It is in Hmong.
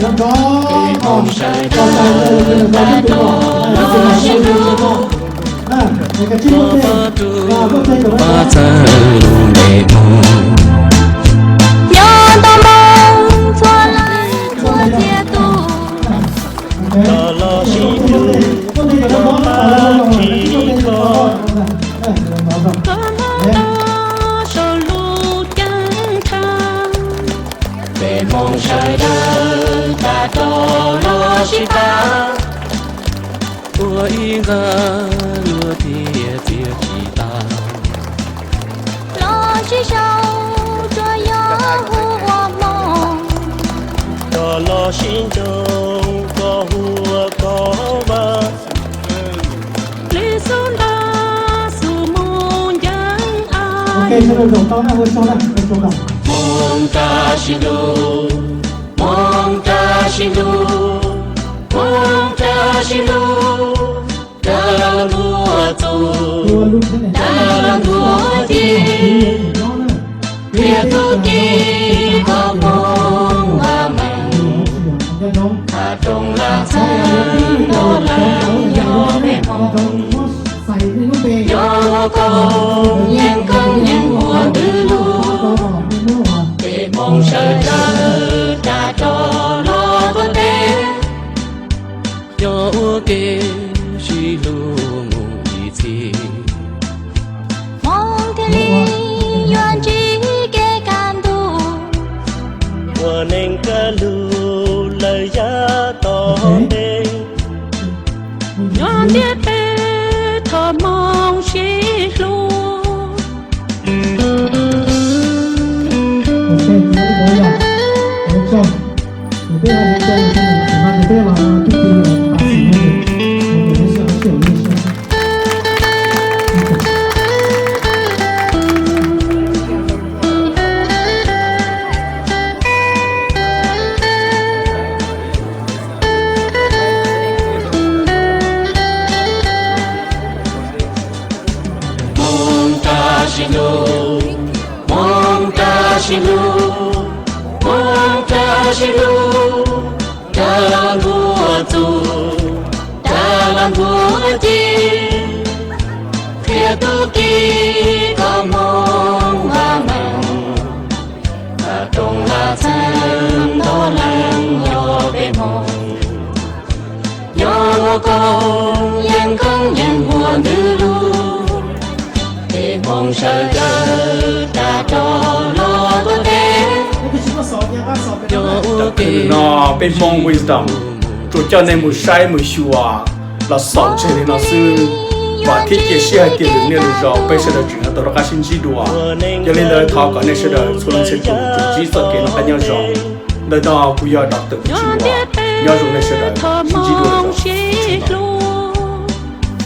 Peb hmoob sawv daws tag nrho los sib hlub, muab pov rau pab txawj lub npe Hmoob. Nyob tau Hmoob txhua leej txhua txhia tus, los los sib hlub, muab pab sib kho, kom Hmoob tau saum lub ceeb tsheej. Peb hmoob sawv daws tag nrho los sib pab, ua ib nqag luag thiaj txias tsis tau. Los sib sau tsuas yog hu ua Hmoob, kom los sib ntsoov kom hu ua Koj Vaj. Lwm xub nto xub mus nceeg a. Hmoob tag sib hlub, Hmoob tag sib hlub, Hmoob tag sib hlub, dag los ntuag txuj, dag los ntuag ci, qhia txuj ci kom Hmoob vam meej, hav rooj lam txheeb nto leej yog peb hmoob. Yog ua koj yeej koob yeej ua nws lub, peb hmoob sawv daws tag nrho los koom tes, yog ua ke sib hlub mus ib txhis, hmoob thiaj li yuav ntsib kev kaj ntug, ua neej kaj lug lawm yav tom ntej. Nyob ntiaj teb thov Hmoob sib hlub. Hmoob tag sib hlub, Hmoob tag sib hlub, Hmoob tag sib hlub, dag los ntuag txuj, dag los ntuag ci, qhia txuj ci kom Hmoob vam meej, hav rooj lam txheeb nto leej yog peb hmoob. Yog ua koj yeej koob yeej ua nws lub, peb hmoob sawv daws tag nrho los koom tes. Yog ua ke no peb hmoob Wisdom tsuas coj nej mus saib mus xyuas los xaus tseg li no xwb. Vam thiab cia siab hais tias lwm niaj lwm zaus peb sawv daws tseem yuav tau rov qab sib ntsib dua. Yog li ntawd thov kom nej sawv daws txhua leej txhia tus tsuas ntsib txoj kev noj qab nyob zoo. Ntawm no kuv yog Doctor Vij Tswv Muas, nyob zoo nej sawv daws, sib ntsib dua lwm zaus.